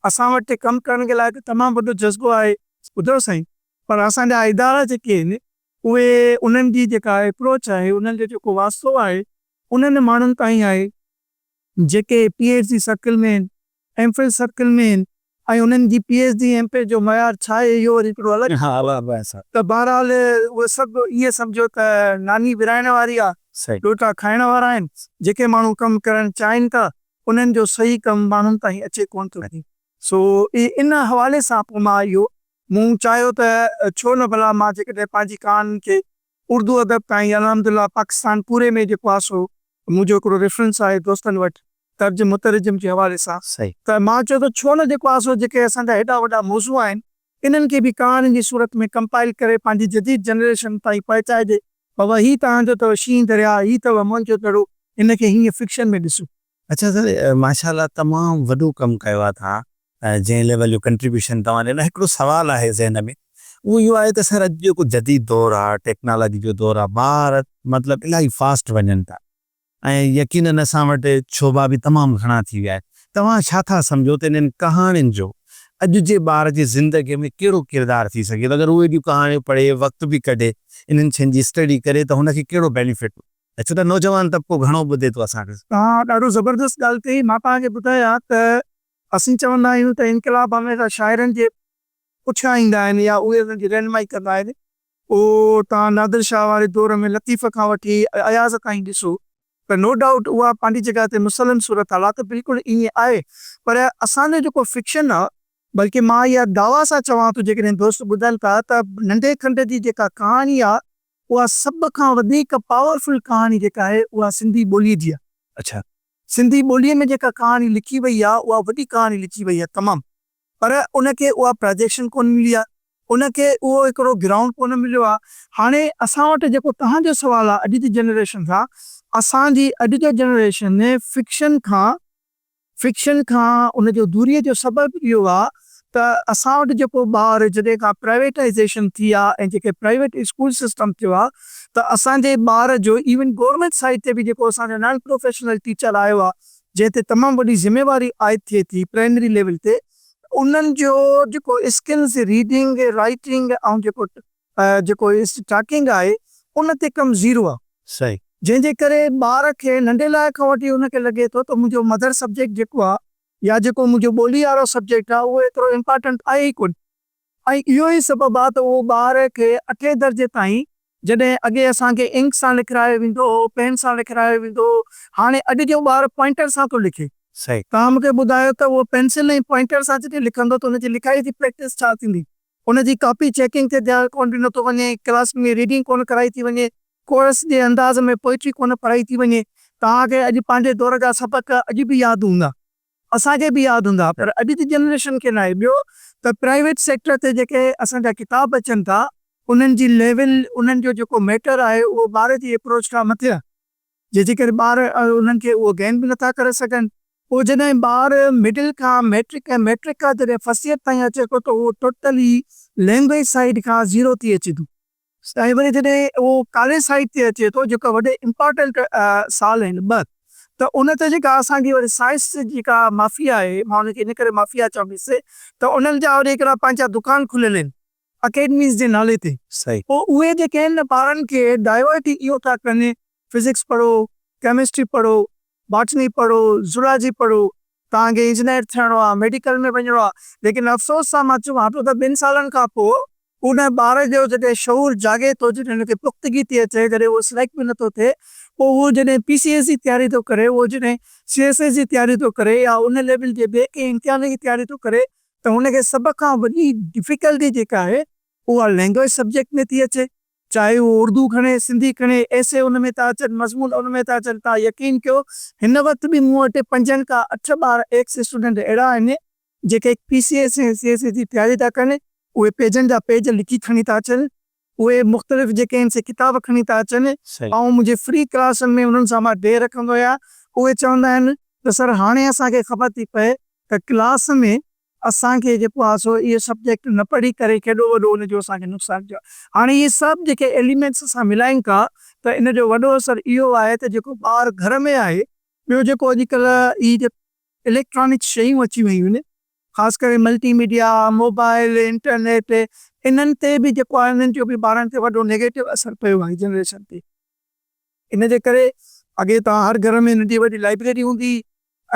اسان وٽ ڪم ڪرڻ جي لاء ته تمام وڏو جذبو آهي ٻڌو سائين پر اسان جا ادارا جيڪي آهن اهي انهن جي جيڪا ايپروچ آهي انهن جو جيڪو واسطو آهي انهن ماڻهن تائين آهي. جيڪي پي ايڇ ڊي سرڪل ۾ آهن، ايم فل سرڪل ۾ آهن ۽ انهن جي P H D M Phil جو معيار ڇا آهي اهو وري هڪڙو الڳ ته بهرحال اهو سڀ ائين سمجهو ته ناني ورهائڻ واري آ، ڏوهٽا کائڻ وارا آهن، جيڪي ماڻهو ڪم ڪرڻ چاهين ٿا انهن جو صحيح ڪم ماڻهن تائين اچي ڪونه ٿو. سو ان حوالي سان پوء مان اهو مون چاهيو ته ڇو نه ڀلا مان جيڪڏهن پنهنجي ڪهاڻين کي اردو ادب تائين الحمدلله پاڪستان پوري ۾ جيڪو آهي سو منهنجو هڪڙو ريفرنس آهي دوستن وٽ ترجم مترجم جي حوالي سان ته مان چيو ته ڇو نه جيڪو آهي سو جيڪي اسان جا هيڏا وڏا موضوع آهن انهن کي به ڪهاڻين جي صورت ۾ ڪمپائل ڪري پنهنجي جديد جنريشن تائين پهچائجي بابا هي توهان جو اٿو شينهن درياء هي اٿو موهن جو دڙو هن کي هيئن فڪشن ۾ ڏسو. اڇا سر ماشاء الله تمام وڏو ڪم ڪيو آهي توهان جنهن ليول جو ڪنٽريبيوشن توهان ڏنو هڪڙو سوال آهي ذهن ۾ اهو اهو آهي ته سر اڄ جيڪو جديد دور آهي ٽيڪنالاجي جو دور آهي ٻار مطلب الاهي فاسٽ وڃن ٿا ۽ يقينن اسان وٽ شعبا به تمام گهڻا ٿي ويا آهن توهان ڇا ٿا سمجهو ته انهن ڪهاڻين جو اڄ جي ٻار جي زندگي ۾ ڪهڙو ڪردار ٿي سگهي ٿو اگر هو ايڏيون ڪهاڻيون پڙهي وقت به ڪڍي انهن شين جي اسٽڊي ڪري ته هن کي ڪهڙو بينيفٽ ڇو ته نوجوان طبقو گهڻو ٻڌي ٿو اسان کي. توهان ڏاڍو زبردست ڳالهه ڪئي. مان توهان کي ٻڌايان ته اسين چوندا آهيون ته انقلاب هميشه شاعرن جي پٺيان ايندا آهن يا اهي انهن جي رهنمائي ڪندا آهن. اهو توهان نادر شاهه واري دور ۾ لطيف کان وٺي اياز تائين ڏسو ته نو ڊائوٽ اها پنهنجي جڳهه تي مسلم صورتحال آهي ته بلڪل ائين آهي پر اسان جو جيڪو فڪشن آهي بلڪه مان اها دعويٰ سان چوان ٿو جيڪڏهن دوست ٻڌن ٿا ته ننڍي کنڊ جي جيڪا ڪهاڻي آهي اها سڀ کان وڌيڪ پاورفل ڪهاڻي جيڪا آهي اها سنڌي ٻوليء جي آهي. اڇا. سنڌي ٻوليء ۾ جيڪا ڪهاڻي لکي وئي آهي اها وڏي ڪهاڻي لکي وئي آهي تمام پر ان کي اها پراجيڪشن ڪونه ملي آهي ان کي اهو هڪڙو گرائونڊ ڪونه مليو آهي. هاڻي اسان وٽ جيڪو توهان جو سوال آهي اڄ جي جنريشن سان اسان جي اڄ جو جنريشن فڪشن کان فڪشن کان ان جو دوريء جو سبب اهو آ ته اسان وٽ جيڪو ٻار جڏهن کان پرائيويٽائيزيشن ٿي آ ۽ جيڪي پرائيويٽ اسڪول سسٽم ٿيو آ ته اسان جي ٻار جو ايون گورنمينٽ سائيڊ تي به جيڪو اسان جو نان پروفيشنل ٽيچر آيو آ جنهن تي تمام وڏي ذميواري عائد ٿئي ٿي پرائمري ليول تي انهن جو جيڪو اسڪلز ريڊنگ رائيٽنگ ۽ جيڪو جيڪو ٽاڪنگ آهي ان تي ڪم زيرو آ. صحيح. جنهن جي ڪري ٻار کي ننڍي لاء کان وٺي ان کي لڳي ٿو ته منهنجو مدر سبجيڪٽ جيڪو آ يا جيڪو منهنجو ٻولي وارو سبجيڪٽ آ اهو ايترو امپارٽنٽ آهي ئي ڪونه ۽ اهو ئي سبب آ ته اهو ٻار کي اٺين درجي تائين جڏهن اڳي اسان کي انڪ سان لکرايو ويندو هو پين سان لکرايو ويندو هو هاڻي اڄ جو ٻار پوائنٽر سان ٿو لکي. صحيح. توهان مون کي ٻڌايو ته اهو پينسل ۽ پوائنٽر سان جڏهن لکندو ته ان جي لکائي جي پريڪٽس ڇا ٿيندي؟ ان جي ڪاپي چيڪنگ تي ڌيان ڪونه ڏنو ٿو وڃي، ڪلاس ۾ ريڊنگ ڪونه ڪرائي ٿي وڃي، ڪورس جي انداز ۾ پوئٽري ڪونه پڙهائي ٿي وڃي. توهان کي اڄ پنهنجي دور جا سبق اڄ به ياد هوندا، اسان کي به ياد هوندا پر اڄ جي جنريشن کي ناهي. ٻيو ته پرائيويٽ سيڪٽر تي جيڪي اسان جا ڪتاب اچن ٿا، انهن جي ليول، انهن جو جيڪو ميٽر آهي اهو ٻار جي ايپروچ کان مٿي آهي. جنهن جي ڪري ٻار انهن کي اهو گين به نٿا ڪري سگهن. پوء جڏهن ٻار مڊل کان ميٽرڪ ۽ ميٽرڪ کان جڏهن فرسٽ ايئر تائين اچي ٿو ته اهو ٽوٽلي لينگويج سائيڊ کان زيرو ٿي اچي ٿو ۽ وري جڏهن اهو ڪاليج سائيڊ تي اچي ٿو جيڪا وڏي امپارٽنٽ سال آهن ٻه ته ان تي جيڪا اسان جي وري سائنس جي جيڪا مافيا آهي مان ان کي ان ڪري مافيا چوندس ته انهن جا وري هڪڙا پنهنجا دڪان کليل آهن اڪيڊميز جي نالي تي. صحيح. پوء اهي جيڪي آهن نه ٻارن کي ڊائيورٽ ئي اهو ٿا ڪن فزڪس پڙهو، ڪيمسٽري پڙهو، باٽني پڙهو، زولاجي پڙهو، توهان کي انجنيئر ٿيڻو آهي، ميڊيڪل ۾ وڃڻو آهي ليڪن افسوس سان مان چوان ٿو ته ٻن سالن کان پوء ان ٻار جو جڏهن شعور جاڳي ٿو جڏهن ان کي پختگي ٿي اچي جڏهن اهو سليڪٽ به نٿو ٿئي پوء اهو جڏهن پي سي ايس جي تياري ٿو ڪري اهو جڏهن سي ايس ايس جي تياري ٿو ڪري يا ان ليول جي ٻئي ڪنهن امتحان جي تياري ٿو ڪري ته هن کي سڀ کان وڏي ڊفيڪلٽي جيڪا آهي اها لينگويج سبجيڪٽ ۾ ٿي اچي چاهي اهو اردو کڻي سنڌي کڻي ايسي ان ۾ ٿا اچن مضمون ان ۾ ٿا اچن توهان يقين ڪيو هن وقت به مون وٽ پنجن کان اٺ ٻار ايڪس اسٽوڊنٽ اهڙا آهن جيڪي P C S ۽ C S A جي تياري ٿا ڪن اهي پيجن جا پيج لکي کڻي ٿا اچن اهي مختلف جيڪي آهن سي ڪتاب کڻي ٿا اچن آئون منهنجي فري ڪلاسن ۾ انهن سان مان ڊي رکندو آهيان اهي چوندا آهن ته سر هاڻي اسان کي خبر ٿي پئي ته ڪلاس ۾ اسان کي جيڪو آهي سو اهي سبجيڪٽ نه پڙهي ڪري ڪيڏو وڏو ان جو اسان کي نقصان ٿيو آهي هاڻي اهي سڀ جيڪي ايليمينٽس اسان ملايون ٿا ته ان جو وڏو اثر اهو آهي ته جيڪو ٻار گهر ۾ آهي ٻيو جيڪو اڄڪلهه اهي جيڪو اليڪٽرانڪ شيون اچي ويون آهن خاص ڪري ملٽي ميڊيا، موبائل، انٽرنيٽ انهن تي به جيڪو آهي انهن جو به ٻارن تي وڏو نيگيٽو اثر پيو آهي جنريشن تي ان جي ڪري اڳي توهان هر گهر ۾ ننڍي وڏي لائبريري هوندي هئي.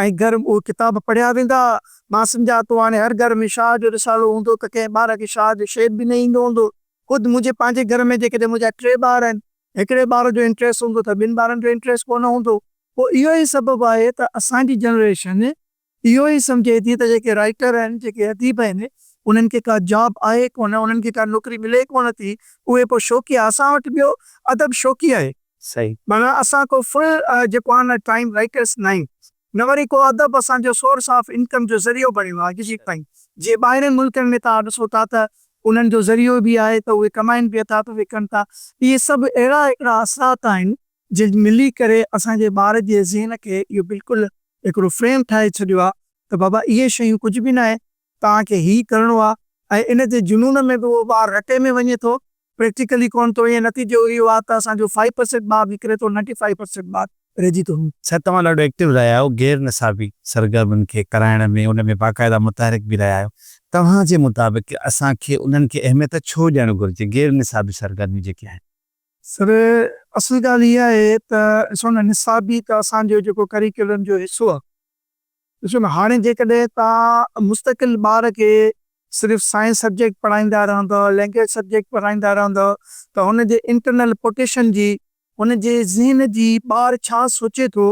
۽ گهر اهي ڪتاب پڙهيا ويندا ها. مان سمجهان ٿو هاڻي هر گهر ۾ شاهه جو رسالو هوندو ته ڪنهن ٻار کي شاهه جو شعر به نه ايندو هوندو. خود منهنجي پنهنجي گهر ۾ جيڪڏهن منهنجا ٽي ٻار آهن، هڪڙي ٻار جو انٽريسٽ هوندو ته ٻن ٻارن جو انٽريسٽ ڪونه هوندو. پوء اهو ئي سبب آهي ته اسان جي جنريشن اهو ئي سمجهي ٿي ته جيڪي رائيٽر آهن، جيڪي اديب آهن، انهن کي ڪا جاب آهي ڪونه، انهن کي ڪا نوڪري ملي ڪونه ٿي، اهي پوء شوقيه، اسان وٽ ٻيو ادب شوقيه آهي. صحيح. معنيٰ اسان ڪو فل جيڪو آهي نه ٽائيم رائيٽرس ناهيون، نه وري ڪو ادب اسان جو سورس آف انڪم جو ذريعو بڻيو آهي اڄ تائين، جيئن ٻاهرين ملڪن ۾ توهان ڏسو ٿا ته انهن جو ذريعو به آهي ته اهي ڪمائن به ٿا ته اهي ڪن ٿا، اهي سڀ اهڙا هڪڙا اثرات آهن جن ملي ڪري اسان جي ٻار جي ذهن کي اهو بلڪل هڪڙو فريم ٺاهي ڇڏيو آهي ته بابا اهي شيون ڪجهه به ناهي، توهان کي هي ڪرڻو آهي ۽ ان جي جنون ۾ به اهو ٻار رٽي ۾ وڃي ٿو، پريڪٽيڪلي ڪونه ٿو وڃي، نتيجو اهو آهي ته اسان جو فائيو پرسينٽ ٻار نڪري ٿو، نائنٽي فائيو پرسينٽ ٻار رهجي ٿو وڃي. سر توهان ڏاڍو ايڪٽو رهيا آهيو غير نصابي سرگرمين کي ڪرائڻ ۾ ان ۾ باقاعده متحرڪ به رهيا آهيو توهان جي مطابق اسان کي انهن کي اهميت ڇو ڏيڻ گهرجي غير نصابي سرگرميون جيڪي آهن. سر اصل ڳالهه اها آهي ته ڏسو نه نصابي ته اسان جو جيڪو ڪريڪيولم جو حصو آهي ڏسو نه هاڻي جيڪڏهن توهان مستقل ٻار کي صرف سائنس سبجيڪٽ پڙهائيندا رهندؤ لينگويج سبجيڪٽ پڙهائيندا رهندؤ ته هن جي انٽرنل پوٽيشن جي هن جي ذهن جي ٻار ڇا سوچي ٿو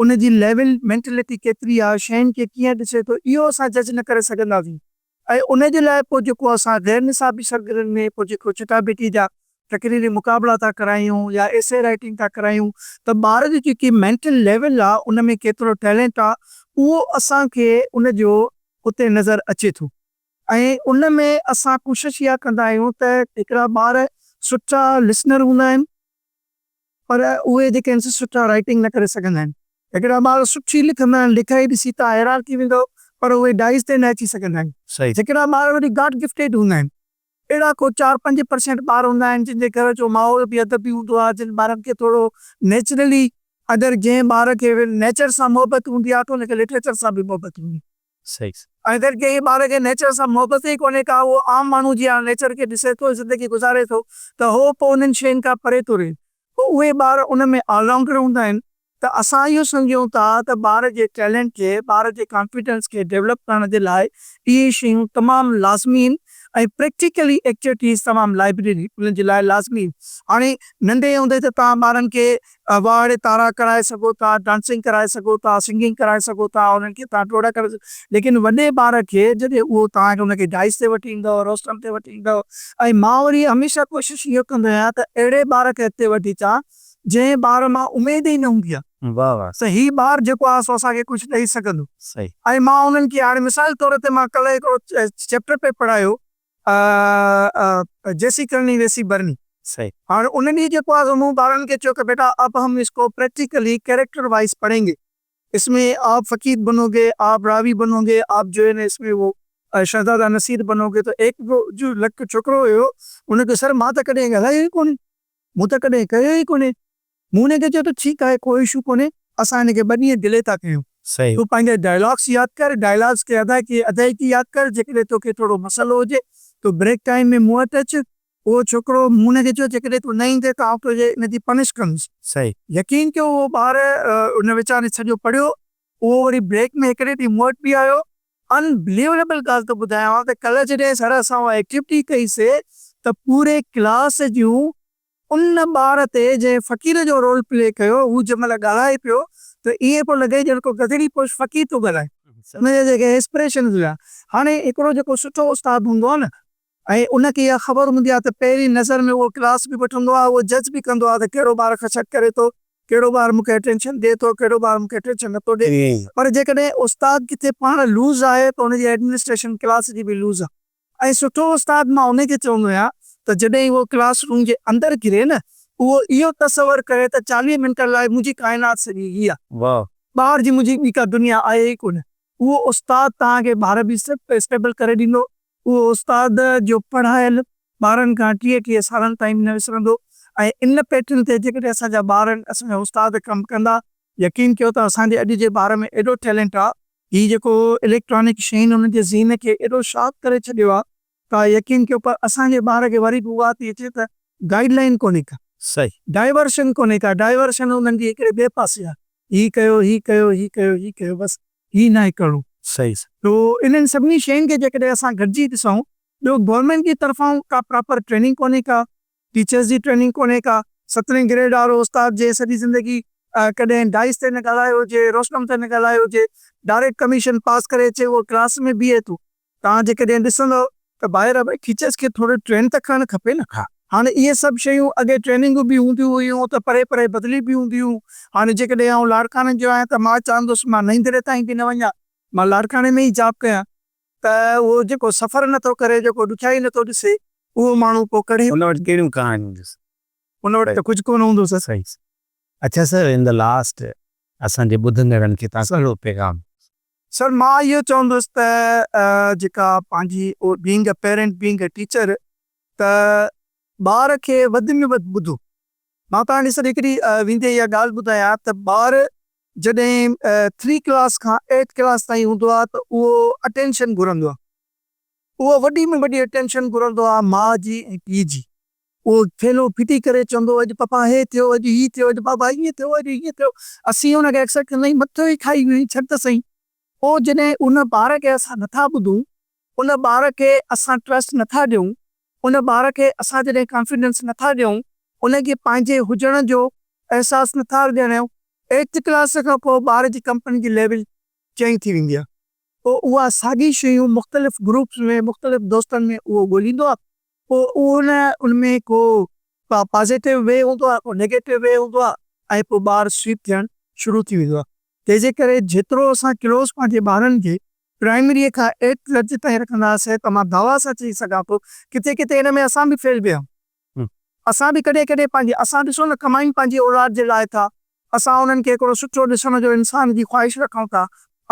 ان جي ليول مينٽلٽي ڪيتري آهي شين کي ڪيئن ڏسي ٿو اهو اسان جج نه ڪري سگهنداسين ۽ ان جي لاء پوء جيڪو اسان غير نصابي سرگرمين ۾ پوء جيڪو چٽاڀيٽي جا تقريري مقابلا ٿا ڪرايون يا ايسي رائيٽنگ ٿا ڪرايون ته ٻار جي جيڪي مينٽل ليول آ ان ۾ ڪيترو ٽيلنٽ آ اهو اسان کي ان جو اتي نظر اچي ٿو ۽ ان ۾ اسان ڪوشش اها ڪندا آهيون ته هڪڙا ٻار سٺا لسنر هوندا آهن. پر اهي جيڪي آهن سي سٺا رائيٽنگ نه ڪري سگهندا آهن. هڪڙا ٻار سٺي لکندا آهن، لکائي ڏسي توهان حيران ٿي ويندؤ، پر اهي ڊائس تي نه اچي سگهندا آهن. هڪڙا ٻار وري گاڊ گفٽيڊ هوندا آهن. اهڙا ڪو چار 5% ٻار هوندا آهن جن جي گهر جو ماحول به ادبي هوندو آهي، جن ٻارن کي ٿورو نيچرلي اگر جنهن ٻار کي نيچر سان محبت هوندي آهي ته ان کي لٽريچر سان به محبت هوندي آهي. صحيح. ۽ اگر ڪنهن ٻار کي نيچر سان محبت ئي ڪونهي ڪا اهو عام ماڻهو جيان نيچر کي ڏسي ٿو زندگي گذاري ٿو ته هو پوء انهن شين کان پري ٿو رهي پوء اهي ٻار ان ۾ آل رائونڊر هوندا آهن ته اسان اهو سمجهون ٿا ته ٻار جي ٽيلنٽ کي ٻار جي ڪانفيڊنس کي ڊولپ ڪرڻ جي لاء اهي شيون تمام لازمي آهن ۽ پريڪٽيڪلي ايڪٽيوٽيز تمام لائبريري انهن جي لاء لازمي آهن هاڻي ننڍي هوندي ته توهان ٻارن کي واهڙي تارا ڪرائي سگهو ٿا، ڊانسنگ ڪرائي سگهو ٿا، سنگنگ ڪرائي سگهو ٿا، انهن کي توهان ٽوڙا ڪرائي سگهو ليڪن وڏي ٻار کي جڏهن اهو توهان ان کي ڊائس تي وٺي ايندؤ، روسٽرم تي وٺي ايندؤ ۽ مان وري هميشه ڪوشش اهو ڪندو آهيان ته اهڙي ٻار کي اڳتي وٺي اچان جنهن ٻار مان اميد ئي نه هوندي آهي واه واه. ته هي ٻار جيڪو آهي سو اسان کي ڪجهه ڏئي سگهندو صحيح. ۽ مان انهن کي هاڻي مثال طور تي مان ڪلهه هڪڙو چيپٽر پئي پڙهايو جيسي ڪرڻي ويسي برني. صحيح. هاڻ ان ڏينهن جيڪو آهي سو مون ٻارن کي چيو ته بيٽا اب هم اس ڪو پريڪٽيڪلي ڪيريڪٽر وائيز پڙهين گي اس مين آپ فقير بنو گي آپ راوي بنو گي آپ جو هي نه اس مين وو شهزاده نصير بنو گي ته ايڪ جو لڪ ڇوڪرو هيو ان چيو سر مان ته ڪڏهن ڳالهايو ئي ڪونهي مون ته ڪڏهن ڪيو ئي ڪونهي. مون هن کي چيو ته ٺيڪ آهي ڪو اشو ڪونهي اسان هن کي ٻه ڏينهن ڊلي ٿا ڪيون. صحيح. تون پنهنجا ڊائلاگس ياد ڪر، ڊائلاگس کي ادائيگي ادائيگي ياد ڪر، جيڪڏهن توکي ٿورو مسئلو هجي ته بريڪ ٽائيم ۾ مون وٽ اچ. اهو ڇوڪرو مون هن کي چيو جيڪڏهن تون نه ايندين ته آئون تنهنجي ان جي پنش ڪندس. صحيح. يقين ڪيو اهو ٻار ان ويچاري سڄو پڙهيو، اهو وري بريڪ ۾ هڪڙي ڏينهن مون وٽ به آيو. ان بليويبل ڳالهه ٿو ٻڌايانو ته ڪلهه جڏهن سر اسان اها ايڪٽيوٽي ڪئي سي ته پوري ڪلاس جون ان ٻار تي جنهن فقير جو رول پلي ڪيو، هو جنهن مهل ڳالهائي پيو ته ائين پيو لڳي ڄڻ ڪو گدڙي پوش فقير ٿو ڳالهائي. ان جا جيڪي ايڪسپريشنز هيا. هاڻي هڪڙو جيڪو سٺو استاد هوندو آهي نه ۽ ان کي اها خبر هوندي آهي ته پهرين نظر ۾ اهو ڪلاس به وٺندو آهي، اهو جج به ڪندو آهي ته ڪهڙو ٻار خشڪ ڪري ٿو، ڪهڙو ٻار مون کي اٽينشن ڏئي ٿو، ڪهڙو ٻار مون کي اٽينشن نٿو ڏئي. پر جيڪڏهن استاد ڪٿي پاڻ لوز آهي ته ان جي ايڊمنسٽريشن ڪلاس جي به لوز آهي. ۽ سٺو استاد مان انهي کي چوندو آهيان ته جڏهن اهو ڪلاس روم جي اندر گهري نه اهو اهو تصور ڪري ته 40 منٽن لاء منهنجي ڪائنات سڄي هي آهي. ٻاهر جي منهنجي ٻي ڪا دنيا آهي ئي ڪونه. اهو استاد توهان کي ٻار به اسٽيبل ڪري ڏيندو. اهو استاد جو پڙهايل ٻارن کان 30 30 سالن تائين به نه وسرندو ۽ ان پيٽرن تي جيڪڏهن اسان جا ٻار اسان جا استاد ڪم ڪندا يقين ڪيو ته اسان جي اڄ جي ٻار ۾ ايڏو ٽيلنٽ آهي هي جيڪو اليڪٽرانڪ شين انهن جي ذهن کي ايڏو شارپ ڪري ڇڏيو آهي ته يقين ڪيو پر اسان جي ٻار کي وري به اها ٿي اچي ته گائيڊ لائين ڪونهي ڪا. صحيح. ڊائيورشن ڪونهي ڪا، ڊائيورشن انهن جي هڪڙي ٻئي پاسي آهي. هي ڪيو هي ڪيو هي ڪيو هي ڪيو بس هي ناهي ڪرڻو. صحيح سر. تو انهن سڀني شين کي جيڪڏهن اسان گڏجي ڏسون ٻيو گورنمينٽ جي طرفان ڪا پراپر ٽريننگ ڪونهي ڪا ٽيچرز جي ٽريننگ ڪونهي ڪا سترهين گريڊ وارو استاد جنهن سڄي زندگي ڪڏهن ڊائس تي نه ڳالهايو هجي روسٽرم تي نه ڳالهايو هجي ڊائريڪٽ ڪميشن پاس ڪري اچي اهو ڪلاس ۾ بيهي ٿو توهان جيڪڏهن ڏسندؤ ته ڀائر ڀائي ٽيچرز کي ٿورو ٽرين ته ڪرڻ کپي نه. هاڻي اهي سڀ شيون اڳي ٽريننگون به هونديون هيون ته پري پري بدلي به هونديون هيون. هاڻي جيڪڏهن آئون لاڙڪاڻي جو آهيان ته مان چاهندس مان نئين دڙي تائين به نه وڃان مان لاڙڪاڻي ۾ ئي جاب ڪيان ته اهو جيڪو سفر نه ٿو ڪري جيڪو ڏکيائي نه ٿو ڏسي اهو ماڻهو پوء ڪڏهن. ان وٽ ڪهڙيون ڪهاڻيون هونديون سر. ان وٽ ته ڪجهه ڪونه هوندو سر. صحيح سر. اڇا سر ان the last اسان جي ٻڌندڙن کي توهان ڪهڙو پيغام ڏيندو. سر مان اهو چوندس ته جيڪا پنهنجي being a parent being a teacher ته ٻار کي وڌ ۾ وڌ ٻڌو. مان توهان کي سر هڪڙي ويندي اها ڳالهه ٻڌايان ته ٻار جڏهن ٿري ڪلاس کان ايٽ ڪلاس تائين هوندو آهي ته اهو اٽينشن گهرندو آهي. اهو وڏي ۾ وڏي اٽينشن گهرندو آهي ماء جي ۽ پيء جي. اهو ٿيلهو ڦٽي ڪري چوندو اڄ پپا هي ٿيو اڄ هي ٿيو اڄ بابا ائين ٿيو اڄ هيئن ٿيو اسين ان کي ايڪسيپٽ ڪندا آهيون مٿو ئي کائي ويو آهين ڇڏ ته سهي پوء جڏهن ان ٻار کي اسان نٿا ٻڌون ان ٻار کي اسان ٽرسٽ نٿا ڏيون ان ٻار کي اسان جڏهن ڪانفيڊنس نٿا ڏيون ان کي پنهنجي هجڻ جو احساس نٿا ڏياريون ايٽٿ ڪلاس کان پوء ٻار جي ڪمپني جي ليول چينج ٿي ويندي آهي پوء اها ساڳي شيون مختلف گروپس ۾ مختلف دوستن ۾ اهو ڳوليندو آهي پوء اهو نه ان ۾ ڪو پازيٽو وي هوندو آهي ڪو نيگيٽو وي هوندو آهي ۽ پوء ٻار سوئپ ٿيڻ شروع ٿي ويندو آهي تنهن جي ڪري جيترو اسان ڪلوز پنهنجي ٻارن کي پرائمري کان ايٽ درجي تائين رکنداسين ته مان دعويٰ سان چئي سگهان ٿو ڪٿي ڪٿي ان ۾ اسان به فيل به آهيون اسان به ڪڏهن ڪڏهن پنهنجي اسان ڏسو نه ڪمايون پنهنجي اولاد جي لاء ٿا اسان انهن کي هڪڙو سٺو ڏسڻ جو انسان جي خواهش رکون ٿا.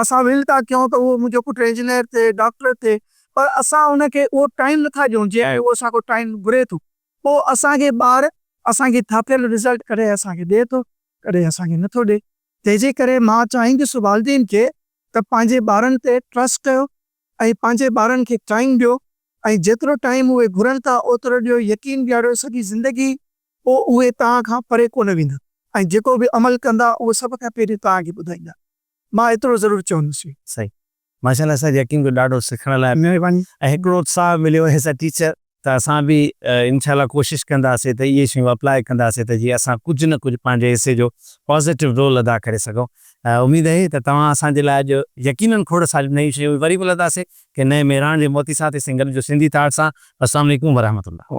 اسان ول ٿا ڪيون ته اهو منهنجو پٽ انجنيئر ٿئي، ڊاڪٽر ٿئي پر اسان ان کي اهو ٽائيم نٿا ڏيون جنهن ۾ اهو اسان کان ٽائيم گهري ٿو. پوء اسان کي ٻار اسان کي ٿاڦيل رزلٽ ڪڏهن اسان کي ڏئي ٿو ڪڏهن اسان کي نٿو ڏئي. تنهن جي ڪري مان چاهيندس والدين کي ته پنهنجي ٻارن تي ٽرسٽ ڪيو ۽ پنهنجي ٻارن کي ٽائيم ڏيو ۽ جيترو ٽائيم اهي گهرن ٿا اوترو ڏيو يقين ڏياريو سڄي زندگي پوء اهي توهان کان پري ڪونه ويندا ۽ جيڪو به عمل ڪندا اهو سڀ کان پهرين توهان کي ٻڌائيندا. مان ايترو ضرور چوندس. صحيح ماشاء الله سر يقين ڪيو ڏاڍو سکڻ لاء مهرباني. ۽ هڪڙو اتساهه مليو ايز ا ٽيچر ته اسان به انشاء الله ڪوشش ڪنداسين ته اهي شيون اپلاء ڪنداسين ته جيئن اسان ڪجهه نه ڪجهه پنهنجي حصي جو پازيٽو رول ادا ڪري سگهون اميد اهي ته توهان اسان جي لاء اڄ يقينن کوڙ ساريون نيون شيون وري ملنداسين ڪنهن نئين مهراڻ جي موتي سان تيسين گڏ جو سنڌي ٿاٽ سان السلام عليڪم ورحمة الله.